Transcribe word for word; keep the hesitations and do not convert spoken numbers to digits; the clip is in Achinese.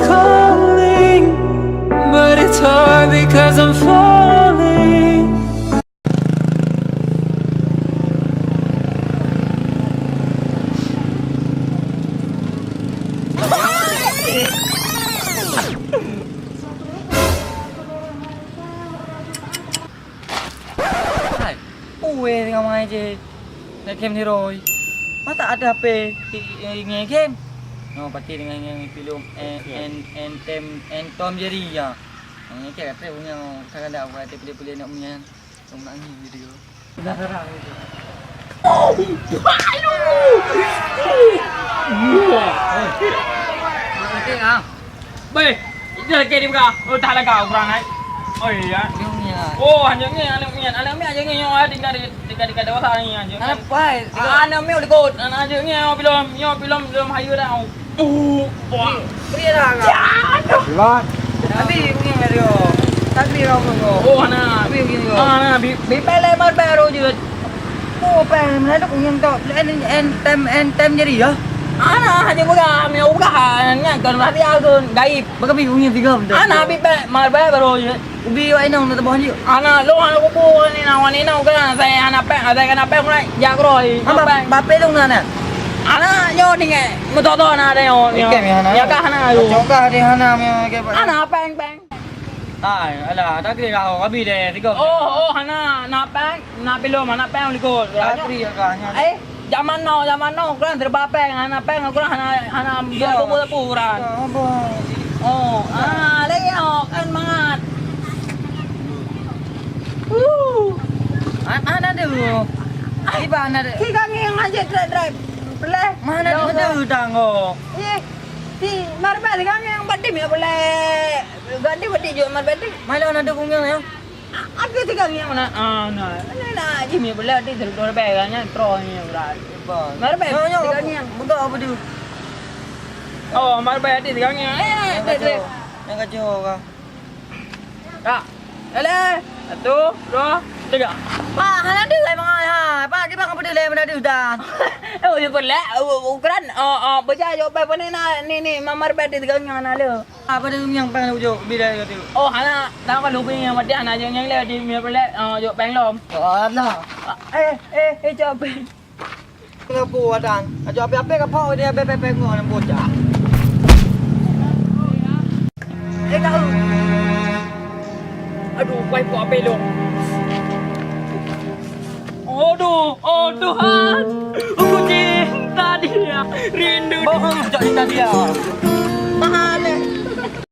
Calling, but it's hard because I'm falling. Hai, peue teungoh meuhai jih? Ngon game ni Roy. Masa ada H P di, eh, ngon game? Nyoe pasti dengan ngon filem, eh, Anthem, Anthem Jerry ya. Ngon game kata punya, kadang-kadang aku kata pilih-pilih nak punya. Nak ngi video. Penasaran gitu. Wah. Beh, itu lagi dia buka. Oh, tak lagak ukuran ai. Oh iya. Oh, hanya ni anak mian, anak mian aja ni yang ada tinggal di, tinggal di kata orang ni aja. Anak pai. Anak mian udah kot. Anak aja ni yang belum, yang belum, belum hayu dah. Uh, wah. Beri dah. Tapi ngieng dio. Tapi dio. Oh, hana. Tapi ngieng dio. Ah, hana. Bi, bi pele mar baru je. Oh, pele mana tu ngieng tu. Anthem, Anthem Jerry ya. Hana, hanya buka, hanya buka. Hanya kan rahasia kan gaib. Bagaimana ngieng tiga betul? Hana, bi pe mar baru je. Ubi wak inong na teuboh jih. Anak lôn aneuk kubu ni na wan inong kan, saya anak pek, saya kena pek mulai jak keurôi. Apa? Pek. Bape lôn na, na? Anak nyoe tinggai. Meutoto na ada nyoe. Ikem ya, na? Ya kah na? Cokah di hana me ke. Anak peng, peng. Hai, alah, tak kira dah, habis deh, tiga. Oh, oh, hana, na peng, na pilom, anak peng likot. Tapi ya kah, nya. Eh, Zaman now, zaman now, kurang serba peng, hana peng, kurang hana, hana biar kubu tepu kurang. Ya, apa? Oh, ah, lagi oh, kan mangat. Uh. An-, an ada. Ai, ba, an ada. Si kami yang ngajak drive, drive. Peleh. Mana ada utang kau? Eh, si Marba si kami yang badim ya peleh. Badim, badim juga Marba badim. Malah ada bunga ya. Aku tiga ngieng na. Ah, na. Ni na jih mi bela di seluruh bai kan nya tro ni berat. Mar bai tiga ngieng. Buka apa tu? Oh, mar bai di tiga ngieng. Eh, dek, dek. Yang kacau kah? Tak. Ele, satu, dua, tiga. Pak, hana deuh ai mangai ha. Pak, di bang apa deuh le mana deuh dah. Oh, ya pula. Ukuran, oh, oh, beja jok bai pun na ni ni mamar bai di tiga ngieng na le. Apa dia yang peng ujuk bila kata? Oh, hana, tahu kalau bini yang mati hana jeng yang le di mie pelet, ah, jok peng lom. Oh, alah. Eh, eh, eh, jok peng. Kenapa wadang? Ajo api-api ka pok dia bebek peng ngon bocah. Eh, tahu. Aduh, pai pok api lom. Aduh, oh Tuhan, aku cinta dia, rindu. Bohong, tak cinta dia. Mahal.